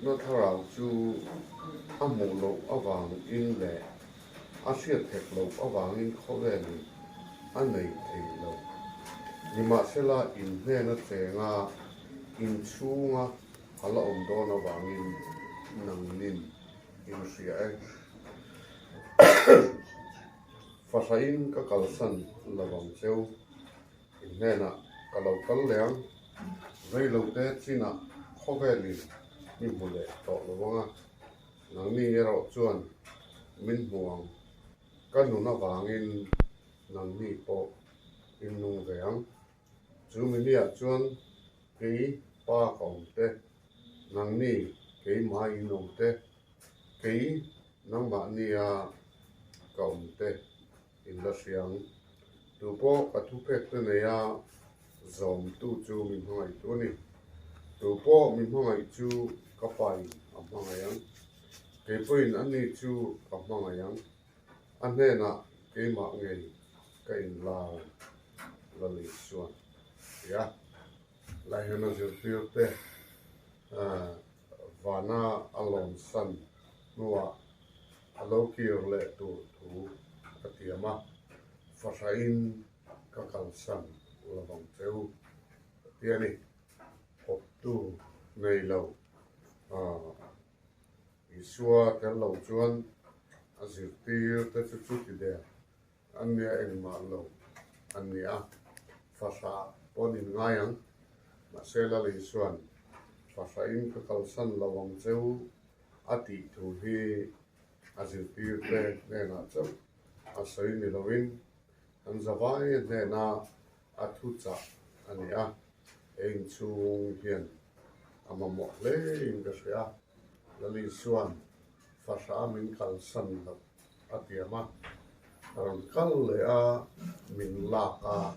Dikna thlarau chu a hmuh loh avangin leh a hriat hek loh avangin khawvelin a nei thei lo. Nimahsela, in hnena chenga inchhunga a la awm dawn avangin nangnin in hria e. Fahrain ka kalsan lo ang cheu. In hnenah ka lo kal leh ang. Reilote chinah khawvelin mi hmu leh tawh lo ang a, nangni erawh chuan min hmu ang. Ka nun avangin nangni pawh in nung ve ang. Chu miniah chuan kei pa ka awm te, nangni keimah in awm te, kei nangmahnia ka awm te in la hria ang. Tu pawh ka thupek te nei a, zawmtu chu mi hmangaihtu a ni. Tu pawh mi hmangaih chu ka pain a hmangaih ang. Kei pawhin ani chu ka hmangaih ang. A hnenah keimah ngei ka inlar ang, Lal Isuan a ti a. Laihena zirtirte vana a lawnsan hnuah a lo kir leh tur thu a tiam a, Fahrain ka kalsan lovang che u, a ti a ni. Awptu nei lo Isua tel lo chuan a zirtirte chu chuti der An nia engmah lo an ni a, fahrah pawh an inngai ang. Mahse Lal Isuan, Fahrahin ka kalsan lo ang che u a tih thu hi a zirtirte hnenah chauh a sawi ni loin an zavaia hnena a thuchah a ni a, he inchhung hian a mamawh hlein ka hria. Lal Isuan, Fahrah min kalsan lo a tiam a, a rawn kal leh a, min lak a,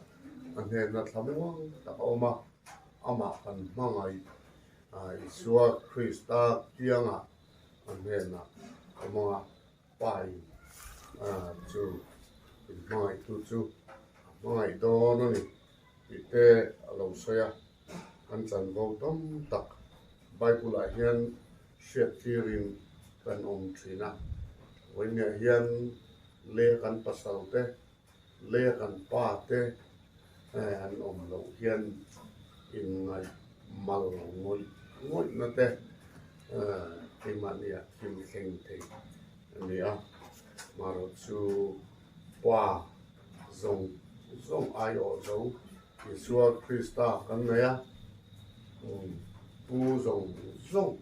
a hnenna thlamuang tak a awm a, amah kan hmangaih Isua Krista kiangah a hnenah a awm ang a, Pain chu min hmangaihtu chu a hmangaih dawn a ni tih te a lo sawi a, kan chanvo tam tak Bible-ah hian hriattirin kan awm thin a. Vawiinah hian lei kan pasal te, lei kan pa te an awm loh hian inngaih mal ngawih ngawihna te keimahniah thil thleng thei a ni a. Marawh chu pa zawng zawng aiawh zo Isua Krista kan nei a, Pu zawng zawng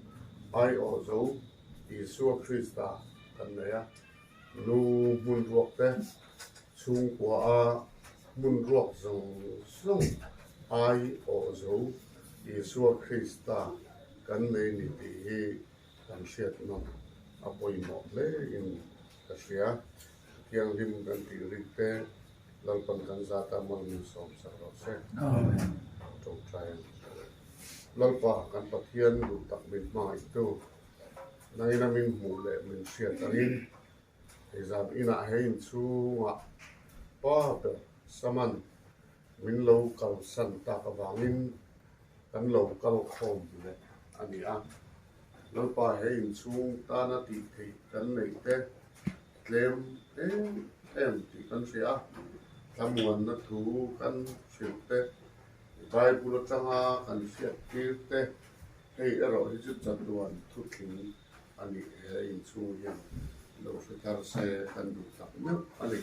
aiawh zo Isua Krista kan nei a, nu hmun ruak te chhungkua a hmun ruak zawng zawng aiawh zo Isua Krista kan nei ni tih hi kan hriat nawm a pawimawh hle in ka hria. Thianghlim kan tih rik te Lalpan kan zata mal min sawm sak rawh se. Amen. Tawngtai ang. Lalpa kan Pathian duh tak min hmangaihtu, nangina min hmuh leh min hriat angin hei zan inah he inchhungah Pa ber Saman min lo kalsan tak avangin kan lo kal khawm leh a ni a. Lalpa he inchhung tana tih theih kan neih te tlem em em tih kan hria a, thlamuanna thu kan hrilh te, Bible atanga kan hriat tir te, hei erawh hi chu chatuan thutling a nih he inchhung hian lo hre thar se kan duh tak meuh a ni.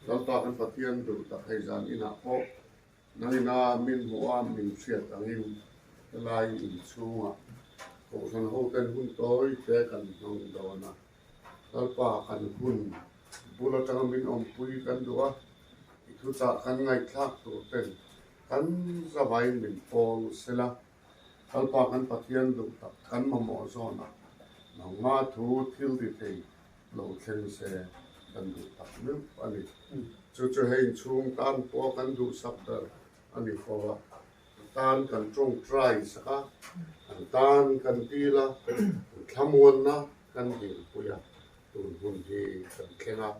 Lalpa kan Pathian duh tak hei zan inah pawh Nangina min hmuh a min hriat angin helai inchhungah Kohhran hoten hun tawi te kan hmang dawn a. Lalpa kan hun bul atanga min awmpui kan duh a, i thuchah kan ngaihthlak tur ten kan zavain min pawl sela, Lalpa kan Pathian duh tak kan mamawh zawnah nangma thu thil ti thei lo thleng se kan duh tak meuh a ni. Chu chu hei inchhung tan pawh kan duhsak ber a ni fo a, an tan kan tawngtai sak a, an tan kan dil a, an thlamuanna kan dinpui a, tun hun hi kan thleng a.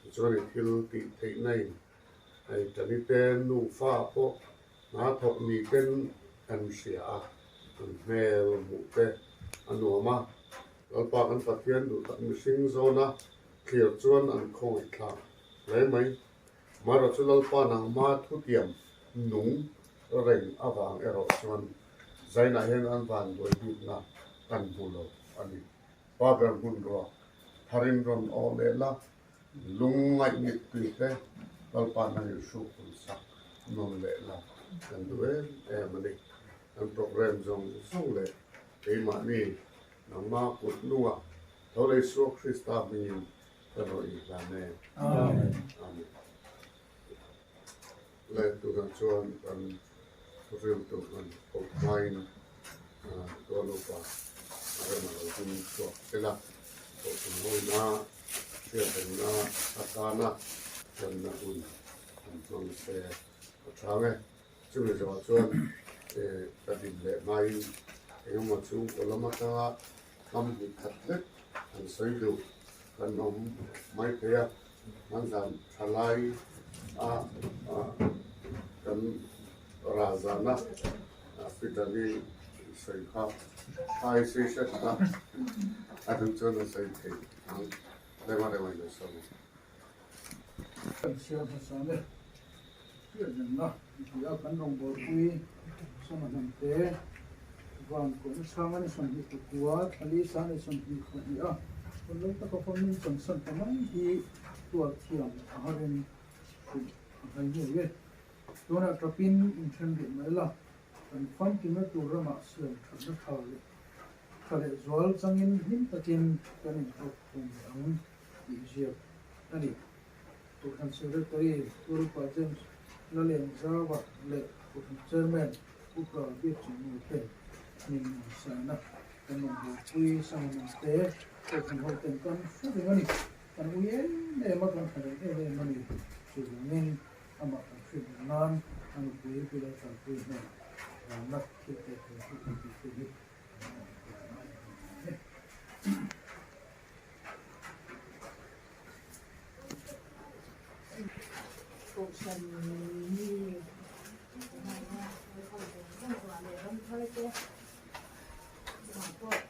Tichuan i thil tih theihna in hei Tanite nufa pawh hna thawk ni ten kan hria a, an hmel hmuh te. a nuam a, Lalpa kan Pathian duh tak mihring zawna thlir chuan an khawngaih thlak hle mai. Mara chu Lalpa nangma thutiam nung reng avang erawh chuan Zainah hian an van buai bikna kan hmu lo a ni. Pa ber hmun ruak tharin rawn awh leh la, lungngaih mittui te Lalpa nangin hruk hun sak nawn leh la kan duh em em a ni. Kan program zawng zawng leh keimahni nangma kut nungah tho leh Isua Krista hmingin ka rawh i hlan e. Amen. Le tunah chuan kan riltu kan koh hmain tual upa a rem a lo ding chhuak tel a, kohhran hawina hriatrengna atana hlanna hun an hmang se a chhang e. Chumi zawhah chuan ka din leh hmain engemaw chhungkaw lam atanga kam hnih khat hlek an sawi duh kan awm mai thei a, hmanzan tha lai a kan ral zana Peter hi sawi kha ai sawi hret a, a duh chuan a sawi thei ang rema rema in a sawi. Kan siam hmasa nia hriatnenna ti a kan rawngbawlpui sawma hnamte van kawhna chhanga ni 29 thali sang ni 22 a hun lo taka fawmin chansan ta mai hi tuar thiam a harin hrilh a ngai ngei e. Tunah tawpin inthen rih mai la, kan famkimna tur ramah siam thatna tha leh tha leh zual changin hlim takin kan inhawk khum leh ang. tih ziak a ni. Kohhran Secretary Urupa James Lalengzawa leh Kohhran Chairman Upa Biakchungnu te hming an sign a, kan rawn buaipui Sangamam te Kohhran ho ten kan hre reng a ni. Kan ui em em a, kan tha reng em em a ni. Chuvangin amah kan hriat reng nan a nupui Pi Laltanpuii hnenah ralna thil pek tur chu kan tih te hi kan awm tur a ni e. Kohhran mi leh ram thar te chungah pawh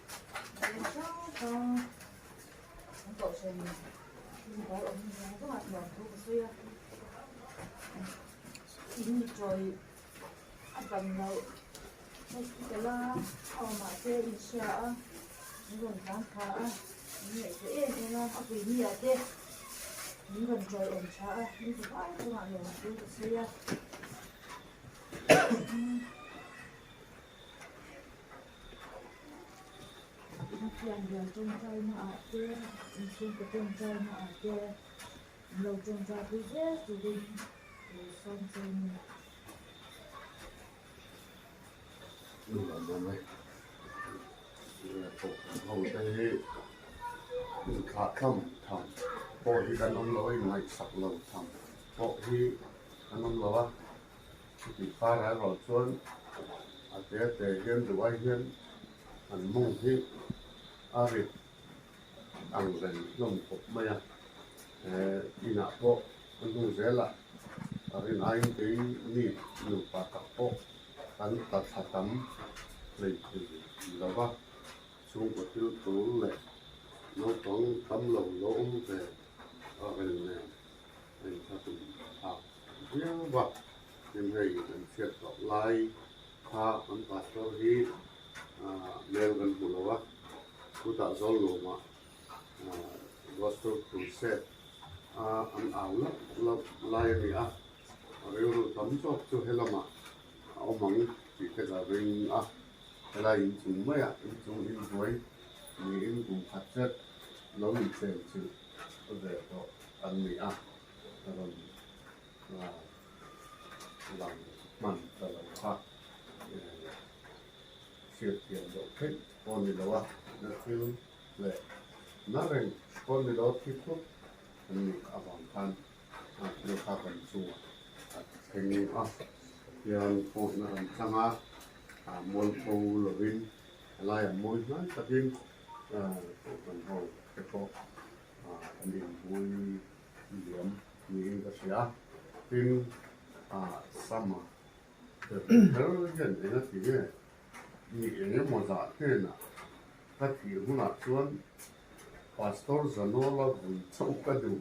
thil hrang hrang an kohhran inbual awm zawng zawngah nuam thu ka sawi a in tawih a ban loh hospital a a awm ah te in hria a min rawn tlan thla a min ngaihtuah em em a a pui mi ah te min rawn chawi awm tha a min ti fai chungah nuam chu ka sawi a Infiamrial tawngtaina ah te inchhungkaw tawngtaina ah te an lo tawngtai pui zel turin lo sawm che a ni. Inthlah tham tham pawh hi kan awm lo a, inngaihsak lo tham pawh hi kan awm lo a, chutih karah erawh chuan a te te hian duh ai hian an mawng hi a rit ang reng hlawm khawp mai a, inah pawh a hnu zelah a rin aiin kei mi nupa tak pawh kan ta thla tam hlei thei lo va, chhungkaw thil tul leh naupang tam lo lo awm ve a reng nen a inthlatum thlak viau va, tin hei kan chhiat tawh lai kha kan pastor hi mail kan hmu lo a, chutah zawl nuamah Gospel Crusade a an au lauh lauh lai a ni a, a rilru tam zawk chu helamah a awm ang tih te ka ring a, helai inchung maiah inchung inhnuai niin kum khat zet lo inchen chilh ve tawh an ni a, a rawn lang hman ta lo kha hriat thiam loh theih pawh a ni lo a, na thil leh na reng pawh a ni lo a, thi thut an nih avang khan a thil kha kan chungah a thleng a, Pathian pawhna an chang a, mualpho lovin a laiah mawi hnai takin kohhran ho te pawh an inbui liam niin ka hria a, tin sama ber kher hian eng a ti nge ni eng emaw zah hnenah. Ka thih hunah chuan Pastor Zanola vui chauh ka duh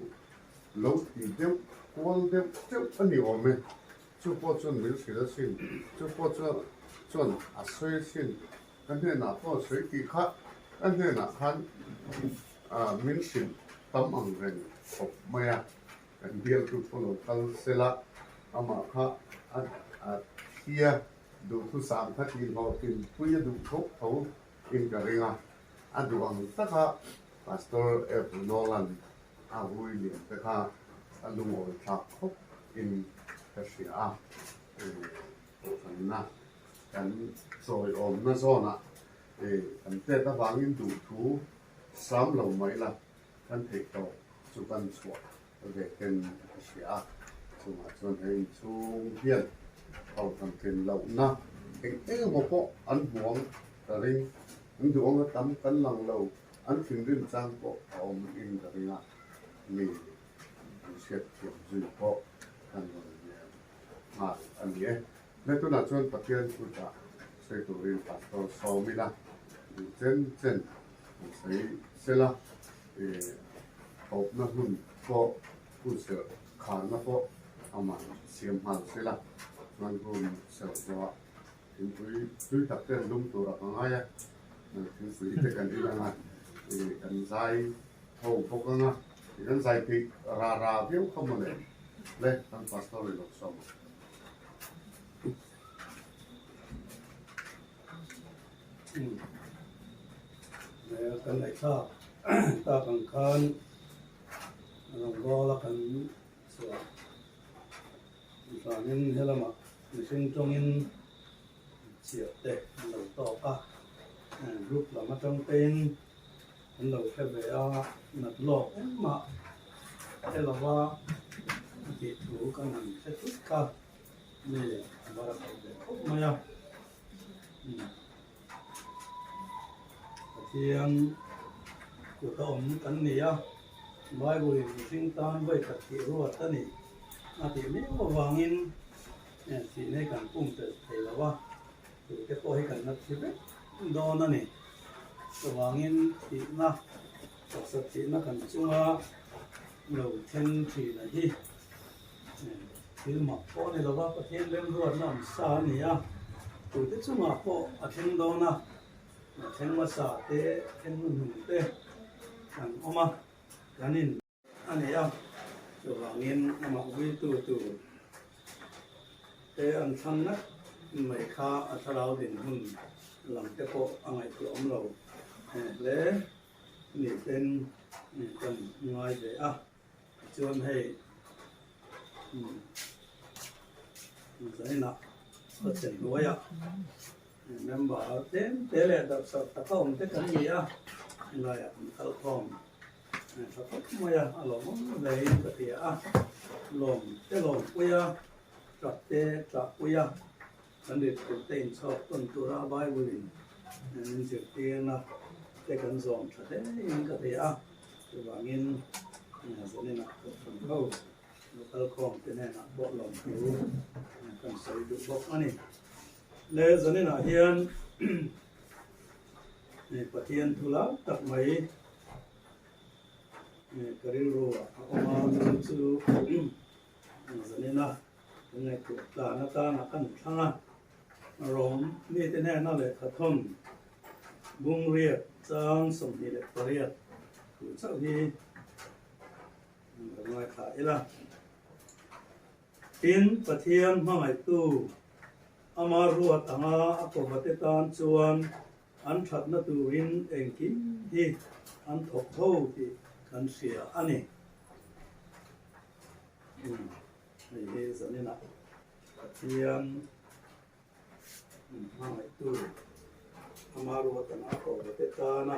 lo ti deuh kual deuh teuh a ni awm e. Chu pawh chuan min hrilh asin, chu pawh chuan a sawi asin, ka hnenah pawh a sawi tih kha ka hnenah khan min hrilh tam ang reng khawp mai a. Kan bialtu pawh lo kal sela amah kha a thi a, duhthusam kha tihhlawhtlin pui a duh tho tho in ka ring a, a duh ang taka Pastor F. Nolan a hui lian te kha a lungawi thlak khawp in ka hria a, kohhranna kan chawiawmna zawnah kan tet avangin duhthu sam lo mai la kan theih tawh chu kan chhuah ve ten ka hria a, chungah chuan hei inchhung hian kohhran tlin lohna eng eng emaw pawh an hmu ang ka ring, an duh anga tam kan lang lo, an thinrim chang pawh a awm in ka ring a, mi an hriat thiam zui pawh kan rawn ngen nghal a ni e. Le tunah chuan Pathian kutah sawi turin Pastor Sawmila duh chen chen an sawi sela. Tawpna hun pawh hun serh kharna pawh a man siam nghal sela, chuan hun serh zawhah thingpui tui tak te an lum tur a ka ngai a, thingpui te kan in ang a, kan zai tho bawk ang a, kan zai peih ra ra viau kha mawle le kan pastor in lo sawm ang. Kan ngaihthlak tak ang khan rawngbawla kan chhuah vangin helamah mihring tawngin chhiah te an lo tawk a, group lam atang tein an lo hre ve a, nat lawk engmah hre lova a tih thu kan han hre thut kha mi a var a kal ve khawp mai a. Pathian kut a awm kan ni a, Bible in mihring tan vawi khat tih ruat a ni a tih miau avangin thihna hi kan pumpelh thei lo a, tute pawh hi kan la thi vek dawn a ni. Chuvangin thihna, taksa thihna kan chunga lo thleng thin a hi. Thil mak pawh a ni lova, Pathian remruatna awm sa a ni a, tute chungah pawh a thleng dawn a, a thleng hmasa te, a thleng hnuhnung te kan awm a, kan in a ni a, chuvangin amah vuitu tur te an thlang ngat mai kha a thlarau dinhmun lam te pawh a ngaihtuah awm lo hle ni ten kan ngai ve a. Chuan hei zainah ka chen hnuaiah member tlem te leh darhsarh taka awm te kan ni a, helaiah kan kal khawm tha khawp mai a, a lawmawm hlein ka ti a, lawm te lawm pui a, tap te tah pui a, kan rit tur te inchhawk tawn tura Bible in min zirtirna te kan zawm tha hlein ka ti a. Chuvangin zaninah kohhran ho local khawm te hnenah pawh lawmthu kan sawi duh bawk a ni. Le zaninah hian Pathian thu lar tak mai ka rilru ah a awm a, chu chu zanina kan ngaihtuah tlan atana kan thlang a, Rom mite hnena lehkha thawn Bungriat chang 28 thu chauh hi ka ngaithla ila. Tin, Pathian hmangaihtu ama ruat anga a kawvate tan chuan an thatna turin engkim hi an thawk ho tih kan hria a ni. Hei hi zaninah Pathian Hmangaihtu ama ruatan a kawrte tana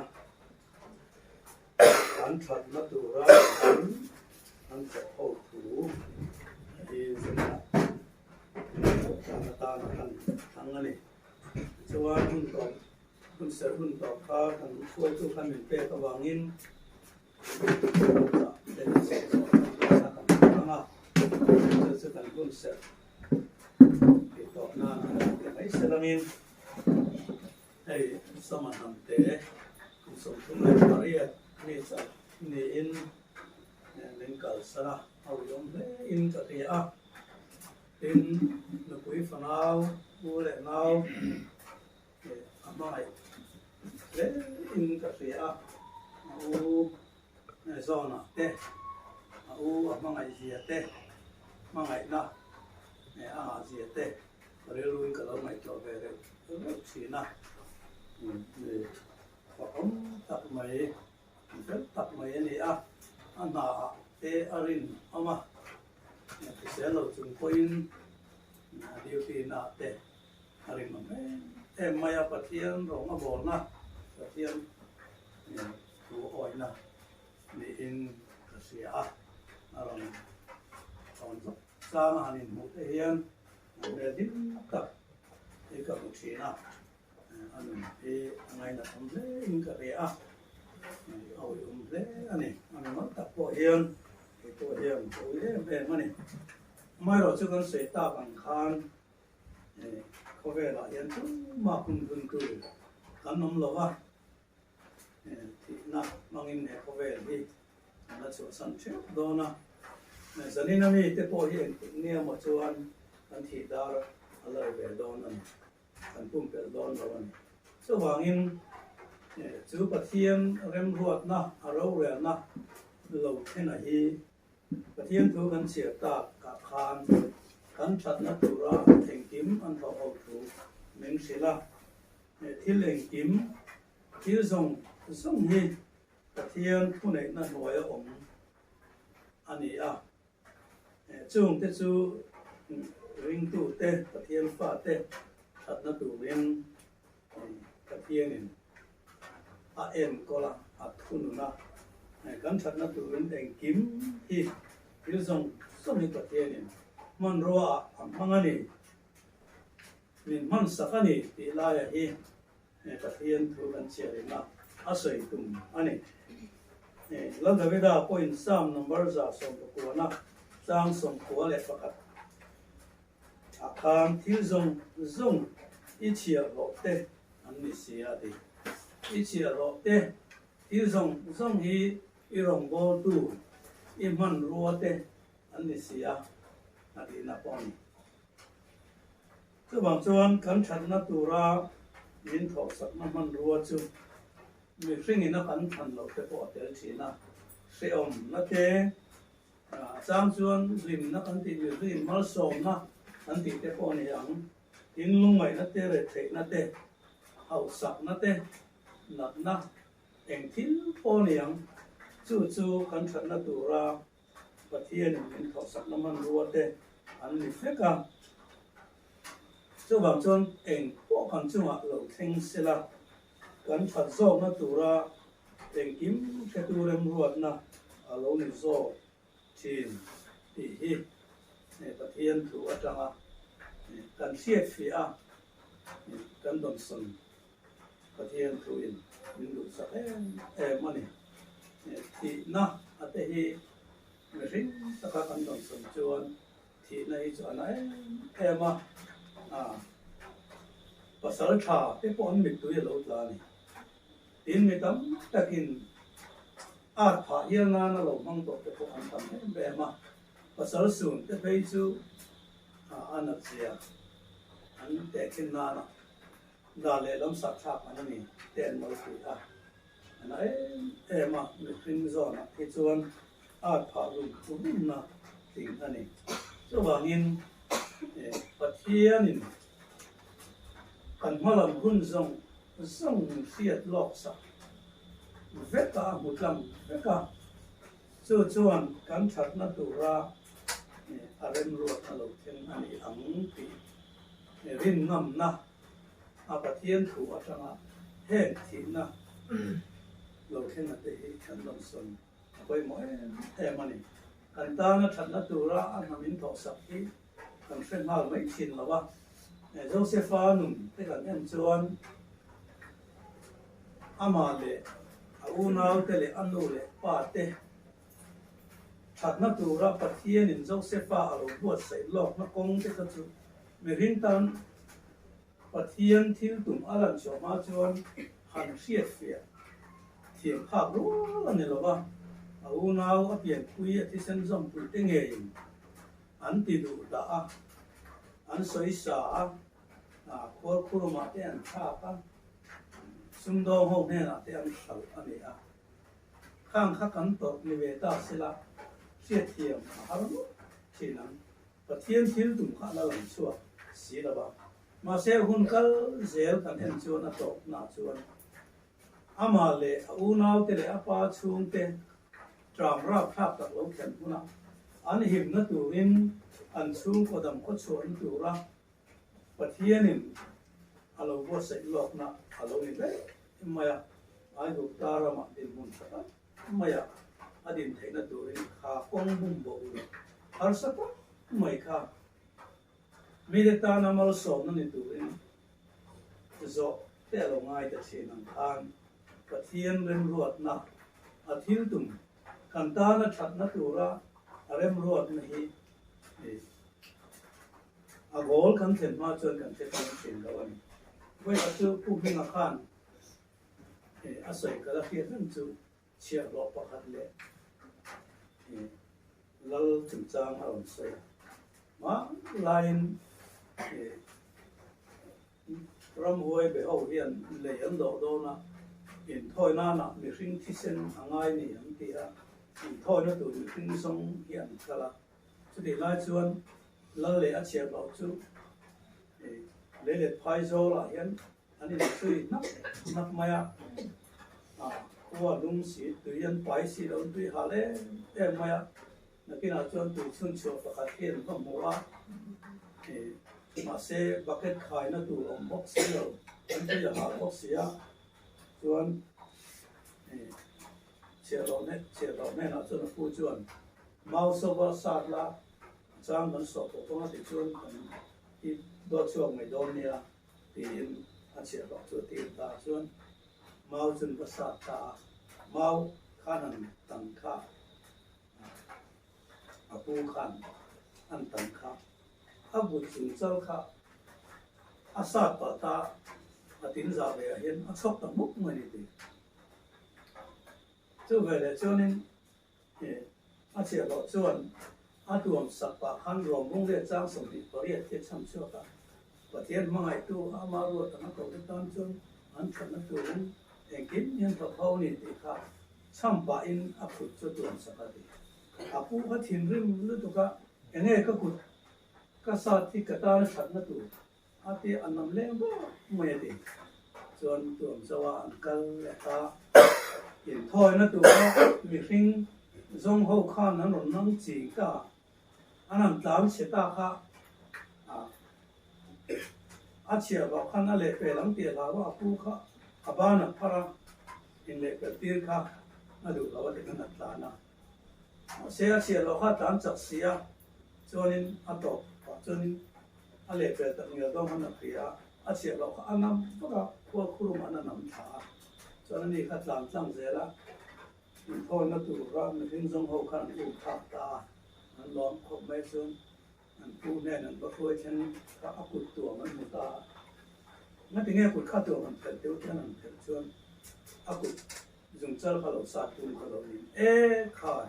an thatna tura an thawk ho thu hi zinah tan atana kan thlang a ni. Tichuan hun tawp hun serh hun tawp kha kan hruaitu khan min pek avangin Hei sama hnam te. mi chauh niin min kalsan a, a uiawm hle in ka hria a. Tin, nupui fanau, u leh nau a hmangaih hle in ka hria a, a u zawnah te, a u a hmangaih zia te, hmangaihna a ngah zia te ka rilruin ka lo ngaihtuah ve reuh reuh thin a. Fakawm tak mai, fel tak mai a ni a, a hnaah te a rinawm a, hrisel lo chung pawhin a duty naah te a rinawm em em mai a, Pathian rawng a bawlna, Pathian thu awihna niin ka hria a, a rawn thawn zawk chang a han inhmuh te hian a hmel hlim tak hi ka hmu thin a. A nun hi a ngainat awm hle in ka hria a, a uiawm hle a ni. A mimal tak pawh hian kei pawh hian ka ui em em a ni. Amaherawhchu kan sawi tak ang khan khawvelah hian tumah hun hun tu kan awm lo va, thihna hmangin he khawvel hi an la chhuahsan theuh dawn a. Zanin a mite pawh hi engtik nia maw chuan kan thih dar a la ri ve dawn a ni. Kan pumpelh dawn lo a ni. Chuvangin chu Pathian remruatna, a rorelna lo thlen a hi Pathian thu kan chhiar tak ah khan kan thatna tura engkim an thawh ho thu min hrilh a. Thil engkim, thil zawng zawng hi Pathian thuneihna hnuaia awm a ni a. Chungte chu ringtute, Pathian fate thatna turin Pathianin a enkawl a, a thunun a. Kan thatna turin engkim hi thil zawng zawng hi Pathianin hmanrua ah a hmang a ni, min hmansak a ni tih laia hi Pathian thu kan chhiar in a, a sawi tum a ni. Lal Davida pawhin Psalm number 119 chang 91 ah khan thil zawng zawng i chhiahhlawh te an ni si a ti. I chhiahhlawh te, thil zawng zawng hi i rawngbawltu, i hmanrua te an ni si a, a tihna pawh a ni. Chuvang chuan kan thatna tura min thawhsakna hmanrua chu mihringin a kan thlan loh te pawh a tel thin a, hrehawmna te, a chang chuan hlimna kan tih mihringin malsawmna kan tih te pawh a ni ang, tin lungngaihna te, retheihna te, hauhsakna te, natna eng thil pawh a ni ang, chu chu kan thatna tura Pathianin min thawhsakna hmanrua te an ni vek a, chuvang chuan eng pawh kan chungah lo thleng sela, kan that zawkna tura engkim hretu remruatna a lo ni zawk thin tih hi Pathian thu atanga kan hriatfiah a, kan dawnsawn Pathian thuin min duhsak em em a ni. Thihna a te hi mihring taka kan dawnsawn chuan thihna hi chu a na em em a, pasal tha te pawh an mittui a lo tla a ni. Tin mi tam takin at phah hial nana lo hmang tawh te pawh an tam em em a, pasal sun te phei chu a nat zia an tehkhin nana Dar leh lam sak thlak an ani te an lo ti a, a na em em a, mihring zawnah hi chuan at phah rum rumna tling a ni. Chuvangin Pathianin kan hmalam hun zawng zawng hriat lawk sak vek a, a hmu tlang vek a, chu chuan kan thatna tura a remruat a lo thleng a ni ang tih Rinngamna a Pathian thu atanga heng thihna lo thlenga te hi kan rawn sawn a pawimawh em em a ni. Kan tana thatna tura a hnam in thawhsak hi kan hre nghal mai thin lo a. Josefa nun te kan en chuan amah leh a unaute leh a nu leh pa te Thatna tura Pathianin Josefa a lo buatsaih lawkna kawng te kha chu mihring tan Pathian thil tum a lan chhuah hma chuan han hriatfiah thiam. thiam phak rual a ni lo va, a unau a pianpui a thisen zawmpui te ngeiin an ti duh dah a, an sawi sa a, khualkhurumah te an thlak a, sumdawng ho hnenah te an hralh a ni a. Khang kha kan tawrh ni ve ta sela hriatthiam a har ngawt thin ang. Pathian thil tum kha a la lang chhuak si lo va. Mahse hun kal zel kan en chuan a tawpna chuan amah leh a unaute leh a pa chhungte tram rapthlak tak lo thlen hunah an himna turin an chhungkaw dam khawchhuahna tura Pathianin a lo buatsaih lawkna a lo ni hle mai a, Aigupta ramah dinhmun tha tak maia a din theihna turin kha kawng bum bo leh harsa tak mai kha mite tana malsawmna ni turin zawh te a lo ngai ta thin ang khan Pathian remruatna a thil tum kan tana thatna tura a remruatna hi A goal kan thlen hma chuan kan hre chiang thin lo a ni. Vawiha chu Pu Hminga khan a sawi kal a hriat reng chu chhiahhlawh pakhat leh lal chungchang a rawn sawi a. Hmanlaiin ramhuai be ho hian lei an dawh dawn a, inthawi nanah mihring thisen a ngai ni an ti a, inthawina tur mihring zawng hi an kal a. Chutih lai chuan lal leh a chhiar loh chu leilet phai zawlah hian an inchhui hnak hnak mai a, khua lum si tui an pai si lo an tui hal em em mai a, nakinah chuan tui chhun chhuah pakhat hi an va hmu a, mahse bucket khaina tur awm bawk si lo, an tui a hal bawk si a, chuan chhiahhlawh hnenah chuan a pu chuan Mau sova sat la, a chang kan sawh pawh pawng a tih chuan kan i dawt chhuak mai dawn nia tiin a chhiahhlawh chu a tir ta chuan mau chun va sat ta a, mau khan an tan kha a pu khan an tan kha a but chung chal kha a sat pah ta a tin zah ve ah hian a chhawk ta hmuk mai ni ti. Chu veleh chuanin A chhiahhlawh chuan a tuam sak pah khan ruam bung leh chang 28 te chham chhuak a, Pathian hmangaihtu ama ruat anga kohte tan chuan an thatna turin engkim hian thawk ho ni tih kha chham pahin a kut chu tuam sak a ti. A pu kha thinrim lutuk a, Enge ka kut ka sat hi ka tana thatna tur a ti a nam leng ber mai a ti. Chuan tuam zo a an kal leh ta. Inthawina tura mihring zawng ho khan an rawn nang ching ta. An han tlan chhe ta kha a chhiahhlawh khan a lehpel ang tih a hlau a, a pu kha a ban a phar a, inlehpel tir kha a duh lo a ti khan a tlan a. Mahse a chhiahhlawh kha a tlan chak si a, chuanin a tawp pah chuanin A lehpel tak ngial dawn khan a hria a, a chhiah loh kha a nam vak a, khua khurum an a nam thla a, chuan ani kha tlan tlang zel a, inthawina tura mihring zawng ho khan an um thlak ta a, an lawm khawp mai chuan an pu hnen an va hruai thleng kha a kut tuam an hmu ta a, ngatinge kut kha tuam an phelh deuh hian an phelh chuan a kut zungchal kha lo sat tum kha lo nin e khai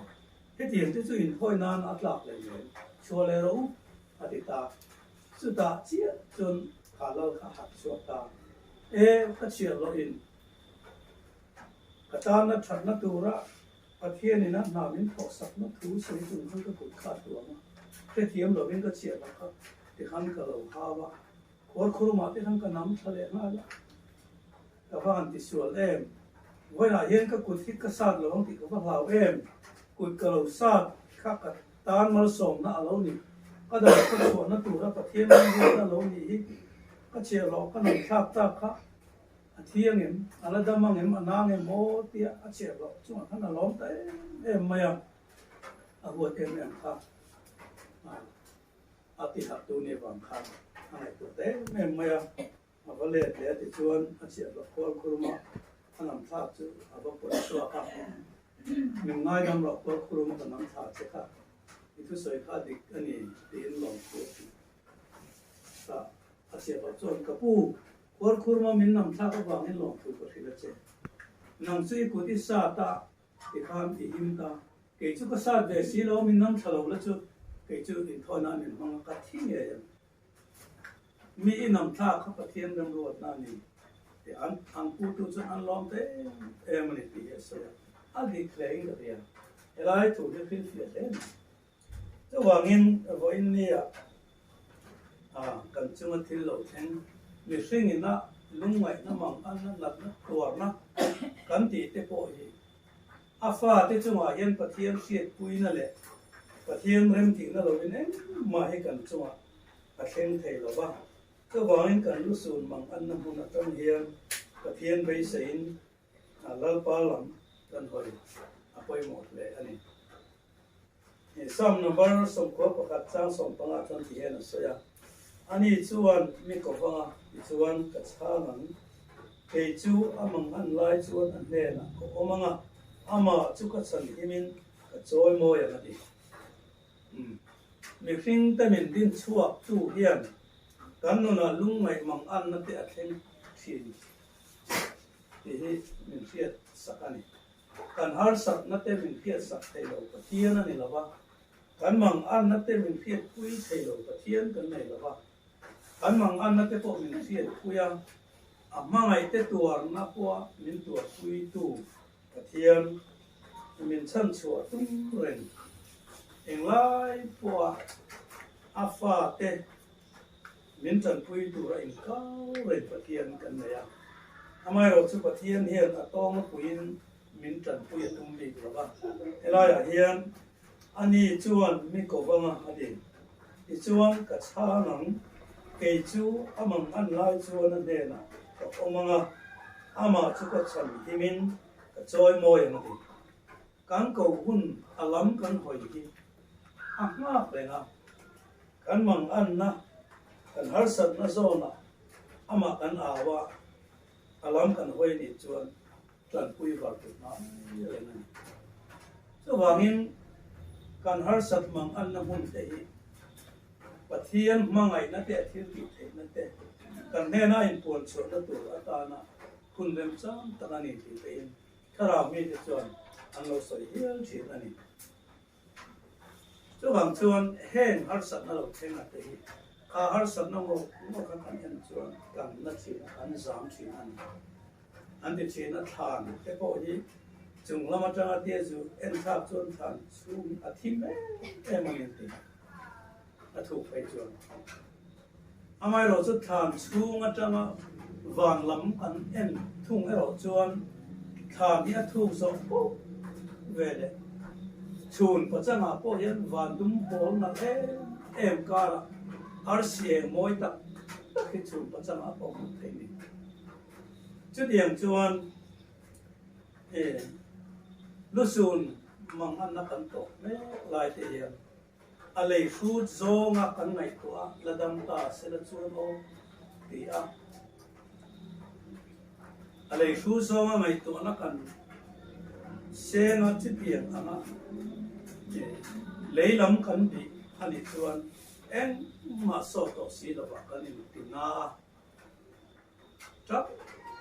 hetiang te chu inthawi nan a tlak leh nen chhuah leh rawh u. A ti ta. Chutah chiah chuan kha lal kha a harh chhuak ta. E, ka chhiar loh in ka tana thatna tura Pathianin a hna min thawhsakna thu sawi chung khan ka kut kha a tuam a, hrethiam lovin ka chhiar loh kha tikhan ka lo hau a, khuarkhurumah te khan ka nam thla leh nghal a, ka va han tisual em? Vawiinah hian ka kut hi ka sat lo ang tih ka va hlau em? Kut ka lo sat kha ka Tan malsawmna a lo ni. Ka dam ka chhuahna tura Pathian ram ruatna lo nih hi ka chhiahhlawh ka nam thlak tak kha a thi ang em, a la dam ang em, a nang em aw tia a chhiahhlawh chungah khan a lawm ta em em mai a, a huat em em kha a ti harh tu ni vang khan a ngaihtuah ta em em mai a, a va let leh a tichuan a chhiahhlawh khual khuruma a nam thlak chu a va pawt chhuak a. Min ngaidam loh pawh khurum ka nam thla che kha, i thusawi kha dik a ni tiin lawmthu a ti ta. A chhiah loh chuan ka pu, khuar khurma min nam thlak avangin lawmthu ka hrilh a che. Nang chu i kut i sat a, tikhan i him ta. Kei chu ka sat ve si lo, min nam thla lo la chu kei chu inthawina min hmang a, ka thi ngei ang. Mi i nam thlak kha Pathian remruatna a ni tih an an putu chuan an lawm ta em em a ni tih hi a sawi a, a dik hle in ka hria. Helai thu hi hrilhfiah hle a ni. Chuvangin vawiin nia kan chunga thil lo thleng mihring ina lungngaihna mang anna natna tuarna kan tih te pawh hi a fate chungah hian Pathian hriatpuina leh Pathian remtihna lovin engmah hi kan chungah a thleng thei lo va. Chuvangin kan lusun mang anna hmun atang hian Pathian beiseiin Lalpa lam kan hawi a pawimawh hle a ni. Psalm number 11 chang 15 chuan ti hian a sawi a, Ani chuan mi ko vang a, tichuan ka chhang ang. Kei chu a mang an lai chuan a hnenah ka awm ang a, amah chu ka chhan himin ka chawi mawi ang a ti. Mihring te min din chhuak tu hian kan nunah lungngaih mang anna te a thleng thin tih hi min hriat sak a ni. Kan harsatna te min hriatsak thei lo Pathian a ni lo va, kan manganna te min hriatpui thei lo Pathian kan nei lo va, kan manganna te pawh min hriatpui a, a hmangaihte tuarna pawha min tuarpuitu Pathian min chhanchhuah tum reng. Englai pawha a fate min tanpui tura inkau reng Pathian kan nei a. Amaherawhchu Pathian hian a tawng a puiin min tanpui a tum bik lo va. Helaiah hian ani chuan mi ko vanga a din. Tichuan ka chhang ang, kei chu a mang an lai chuan a hnenah ka awm ang a, amah chu ka chhan himin ka chawi mawi ang a ti. Kan ko hun a lam kan hawi hi a nghak reng a, kan manganna, kan harsatna zawnah amah kan au a, a lam kan hawi nih chuan tanpui var tur hnai reng a ni. Chuvangin kan harsat manganna hmun te hi Pathian hmangaihna te a thil tih theihna te kan hnena inpuan chhuahna tur atana hun remchang tak a ni tih peihin Thlarau mite chuan an lo sawi hial thin a ni. Chuvang chuan heng harsatna lo thleng a te hi kha harsatna ngawk ngawk kha kan en chuan kan na thin a, kan zam thin a ni. An ti thin a, thlan te pawh hi chung lam atanga tia zu en thlak chuan thlan chhung a thim em em a ni an ti. A thuk phei chuan. Amaherawhchu thlan chhung atanga van lam kan en thung erawh chuan thlan hi a thuk zawh pawh ve leh chhun pachangah pawh hian van dum pawl nalh em em karah arsi eng mawi tak tak hi chhun pachangah pawh hmuh theih a ni. Chutiang chuan lusun manganna kan tawk mek lai te hian A lei hrut zawnga kan ngaihtuah a, la dam ta se la chuan aw ti a. A lei hrut zawnga ngaihtuahna kan senga chutiang anga lei lam kan bih a nih chuan engmah sawt tawh si lovah kan inti na a. Tap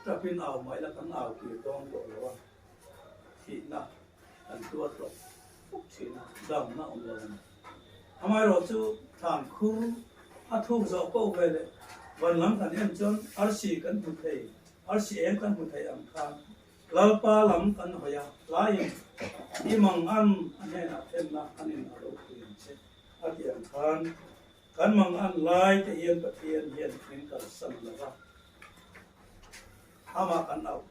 tapin au mai la kan au kir dawn tawh lo a, thihna kan tuar tawh fuk thin a, damna awm lo a ni. Amaherawh chu thlan khur a thuk zawh poh ve leh van lam kan en chuan arsi kan hmu thei, arsi eng kan hmu thei ang khan Lalpa lam kan hawi a, tlaiin i mang an a hnenah thlenna an in a ropui ang che a ti ang khan Kan mangan lai te hian Pathian hian min kalsan lo va, amah kan auh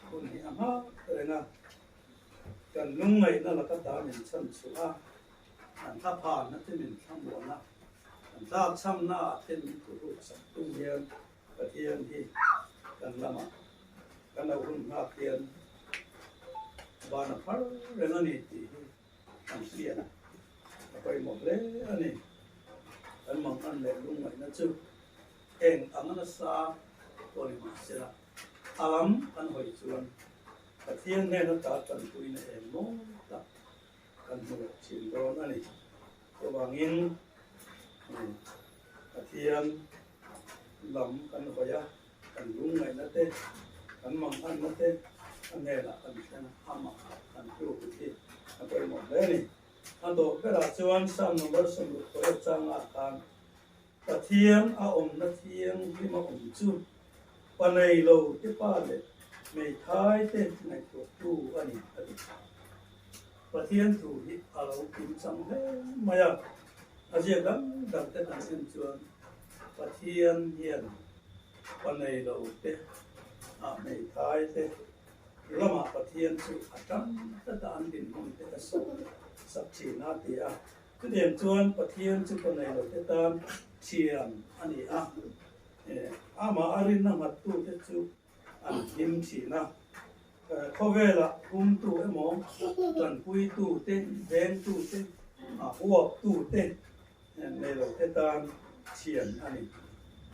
hun hi a nghak reng a, kan lungngaihna laka ta min chhan chhuah a, kan thlaphanna te min thlamuan a, kan tlakchhamna ah te min thuhruk sak tum hian Pathian hi kan lamah kan auh hun nghak hian van a phar reng a ni tih hi Kan hriat a pawimawh hle a ni. Kan mangan leh lungngaihna chu eng anga nasa pawh ni mah sela, a lam kan hawi chuan Pathian hnena ta tanpuina eng maw tak kan hmu leh thin dawn a ni. Chuvangin Pathian lam kan hawi a, kan lungngaihna te, kan manganna te. A hnenah kan thlen a, amah kan tluk hi a pawimawh hle a ni. A dawh berah chuan Psalm number 68 changah khan Pathian a awmna thianghlim a awm chu pa nei lo te pa leh hmeithai te ngaihtuahtu a ni a ti. Pathian thu hi a lo kim chang hle mai a, a ziak dang dang te kan en chuan Pathian hian pa nei lo te ah hmeithai te lamah Pathian chu a tang tlat a an dinhmun te a sawm sak thin a ti a. Chutiang chuan Pathian chu pa nei lo te tan thian a ni a, amah a rinna nghattute chu an hlim thin a. Khawvelah humtu emaw, tanpuitu te, vengtu te, huaptu te nei lo te tan thian a ni.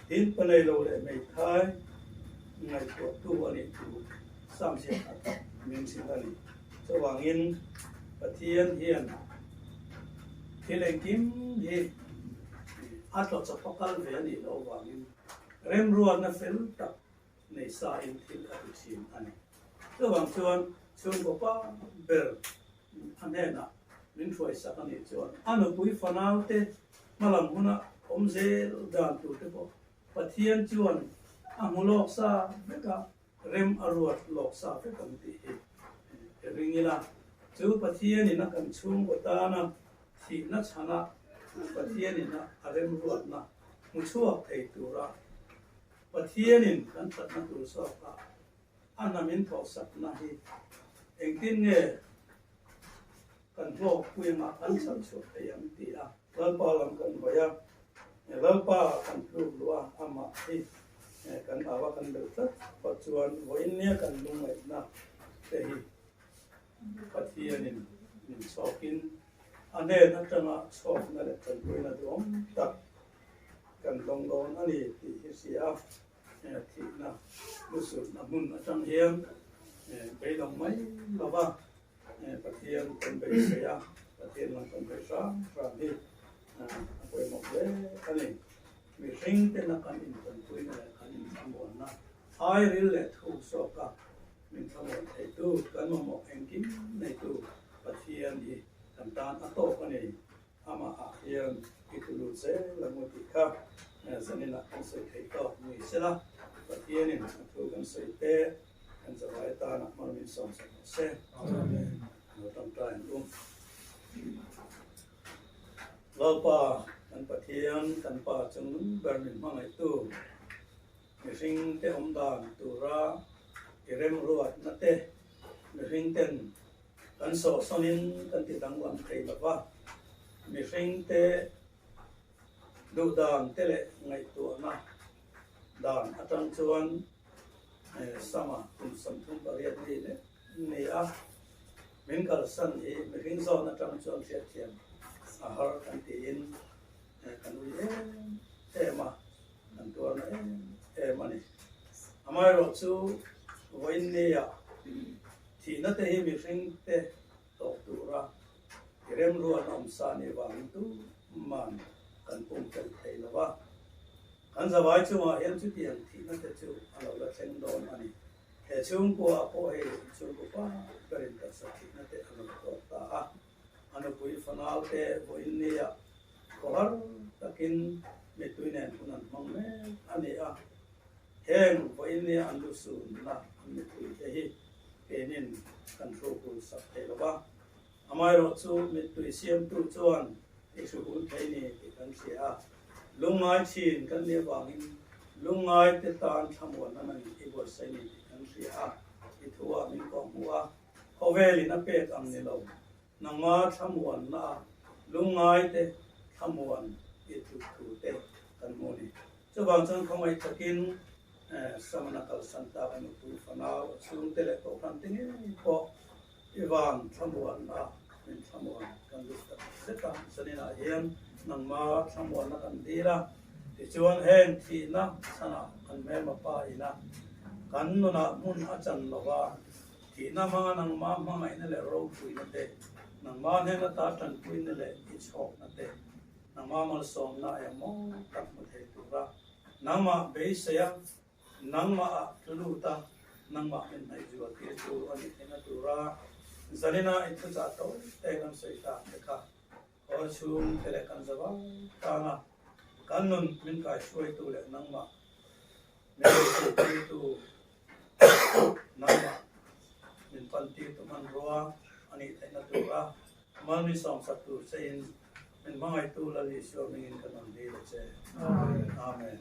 Tin, pa nei lo leh hmeithai ngaihtuahtu a nih thu Sam hian a min hrilh a ni. Chuvangin Pathian hian thil engkim hi a tlawchawp a kal ve a nih loh avangin remruatna fel tak nei sa in thil a ti thin a ni. Chuvang chuan chhungkaw pa ber a hnenah min hruaisak a nih chuan a nupui fanaute hmalam huna awm zel dan tur te pawh Pathian chuan a hmu lawk sa vek a, rem a ruat lawk sa vek ang tih hi i ring ila. Chu Pathianin a kan chhungkaw tana thihna chhana Pathianin a remruatna hmu chhuak thei tura Pathianin kan thatna tur zawkah a hna min thawhsakna hi engtin nge kan hlawkpui anga kan chhan chhuah thei ang tih a Lalpa lam kan hawi a, Lalpa kan tluk luh a, amah hi kan au a kan belh tlat phawt chuan vawiin nia kan lungngaihna te hi Pathianin min chhawkin a hnen atanga chhawkna leh tanpuina duhawm tak kan dawng dawn a ni tih hi hria a, thihna lusulhna hmun atang hian beidawng mai lova Pathian kan beisei a, Pathian lang kan bei hram hram hi a pawimawh hle a ni. Mihring tena kan intanpuina leh kan inthlamuanna ai ril leh thuk zawka min thlamuan theitu, kan mamawh engkim neitu Pathian hi kan tan a tawk a ni. Amah ah hian i thu lut zel ang u tih kha zaninah kan sawi theih tawk ni sela, Pathianin a thu kan sawi te kan zavai atana hmar min sawm sak rawh se. Amen. Lo tangtai ang u. Lalpa kan Pathian kan Pa chung ber min hmangaihtu mihring te awm dan tura i remruatna te mihring ten Kan sawhsawnin kan ti danglam thei lo va, mihringte duhdan te leh ngaihtuahna dan atang chuan Sama kum 38 mi leh ni a, min kalsan hi mihring zawn atang chuan hriatthiam a har kan tiin kan ui em em a, kan tuarna em em a ni. Amaherawhchu vawiin nia Thihna te hi mihring te tawk tura i remruan a awm sa nih vangin tuman kan pumpelh thei lo va. Kan zavai chungah hian chutiang thihna te chu a lo la thleng dawn a ni. He chhungkua pawh hei chhungkaw pa berin taksa thihna te a rawn tawk ta a. A nupui fanau te vawiin nia khawhar takin mittui nen hun an hmang mek a ni a. Heng vawiin nia an lusunna an mittui te hi keinin kan hrukul sak thei lo va, amaherawhchu mittui siamtu chuan i hrukul thei ni tih kan hria a, lungngai thin kan nih avangin lungngai te tan thlamuanna nang i buatsaih ni tih kan hria a, i thuah min kawhhmuh a, khawvelin a pek ang ni lo, nangma thlamuanna a lungngai te thlamuan i tluk thu te kan hmu a ni. Chuvang chuan khawngaih takin Samana kalsan tak a nupui fanau a chhungte leh kohhran te ngei pawh i van thlamuanna min thlamuan kan duh tak zet a, zaninah hian nangma thlamuanna kan dil a, tichuan heng thihna chhanah kan hmelma pa ina kan nunah hmun a chan lova thihna hmanga nangma hmangaihna leh ropuina te, nangma hnena ta tanpuina leh i chhawkna te, Nangmah malsawmna emaw tak hmu thei tura nangmah beiseia nangmah ah tlu lut a, Nangmah min hnaih zual tir chu a ni theihna tura zanina i thuchah tawi te kan sawi tak te kha haw chhung te leh kan za vang tana kan nun min kaihruaitu leh nangmah min tirtu nangmah min pan tirtu hmanrua a nih theihna tura Malmi sawmsak tur che in min hmangaihtu Lal Isua hmingin ka rawn dil a che. Amen.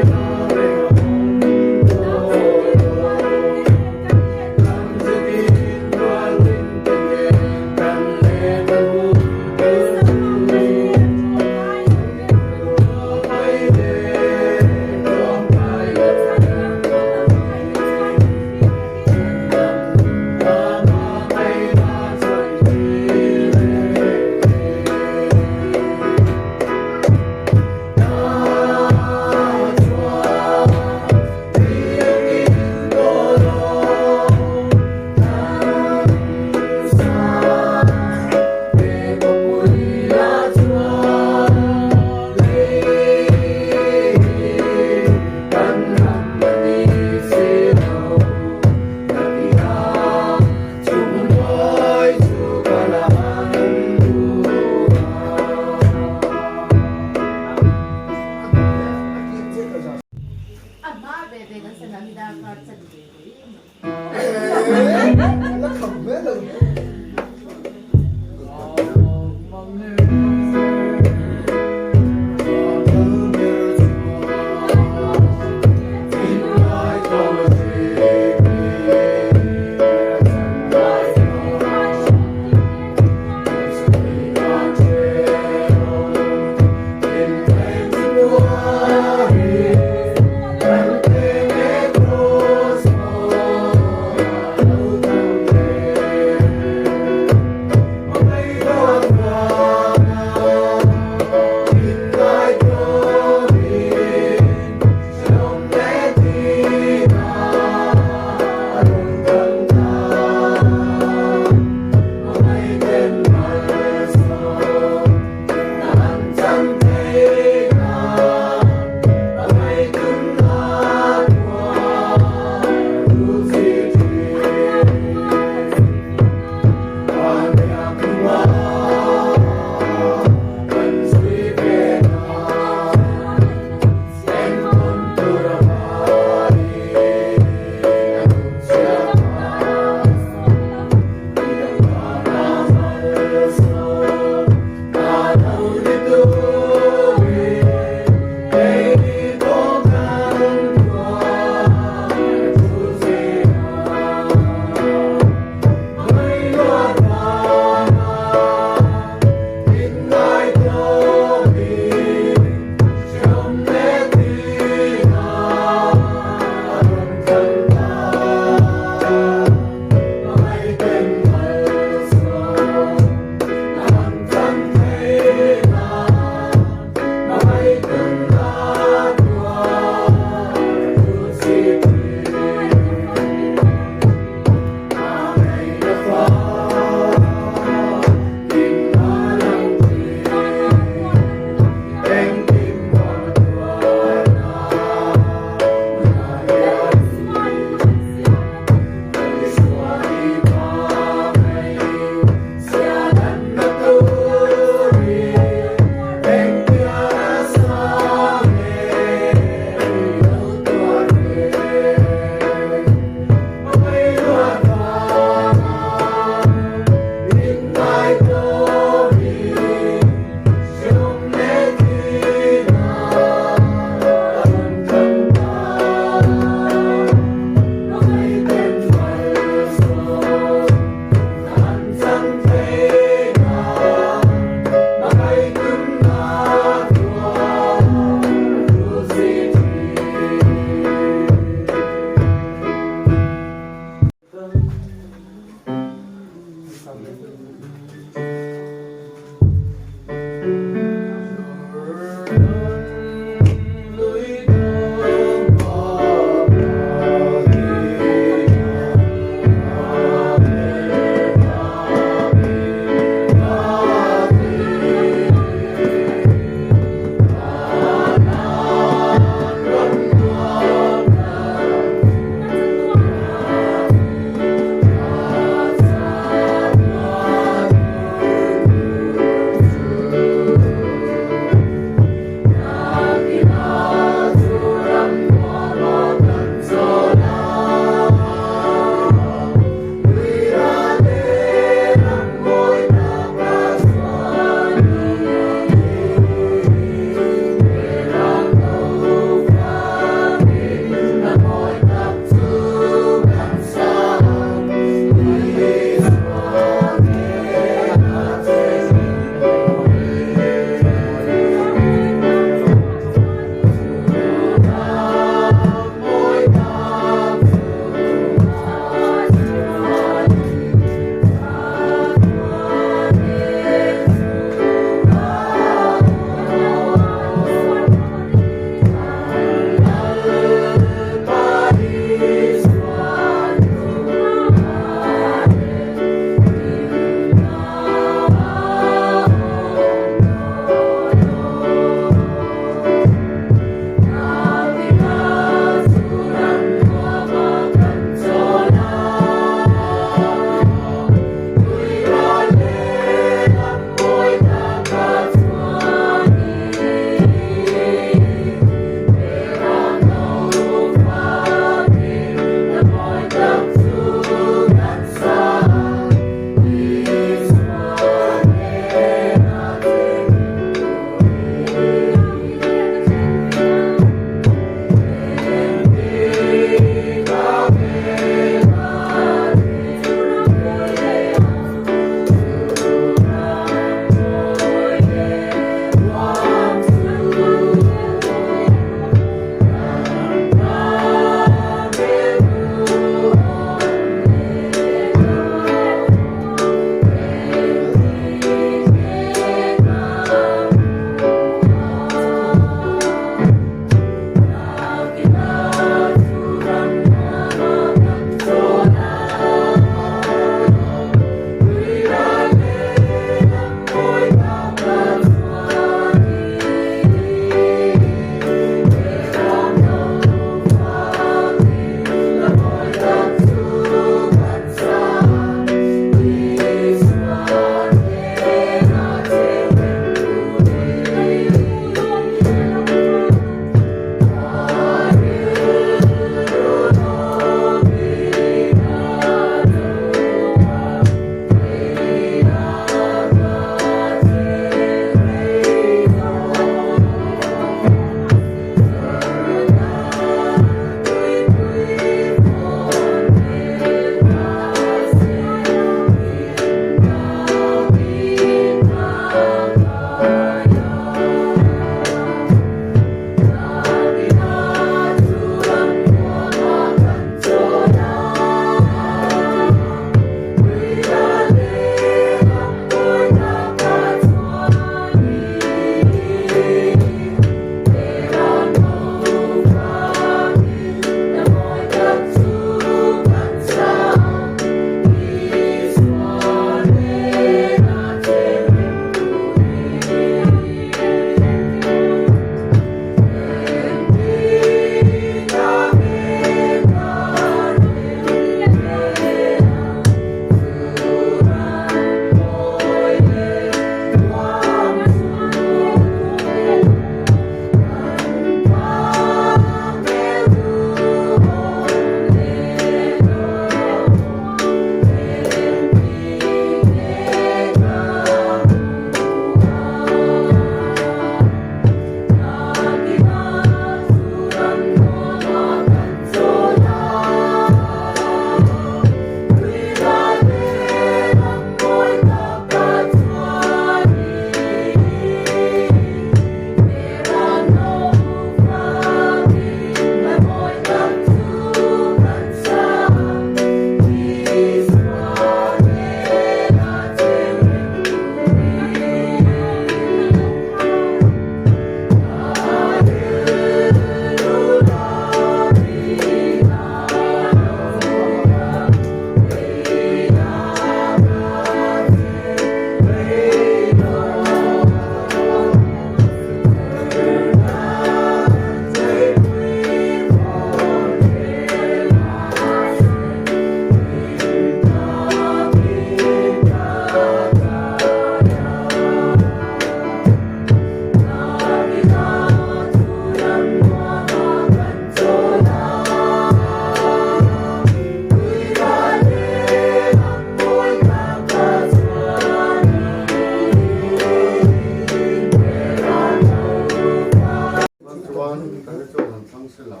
Kan chuan han thlang se la.